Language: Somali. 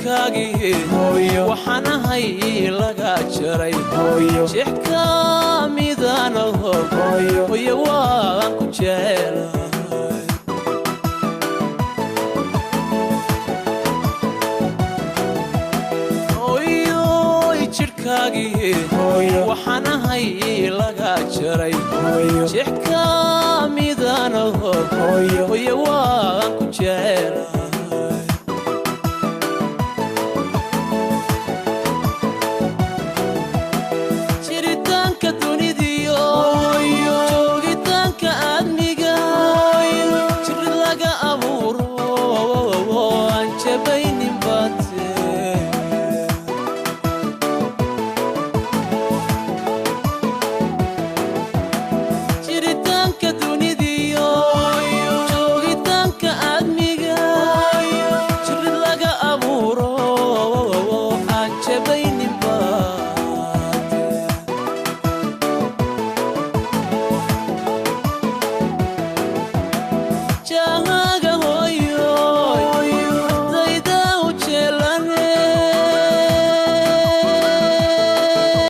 Jidhkaagii waxaan ahay laga jaray, jeex ka midanaho. Hooyo, waan ku jecelahay. Hooyoy, jidhkaagii waxaan ahay laga jaray, jeex ka midanaho. Hooyo, waan ku jecelahay. Jiritaanka dunidiyo joogitaanka aadmiga, jirid laga abuuro aan jabayn.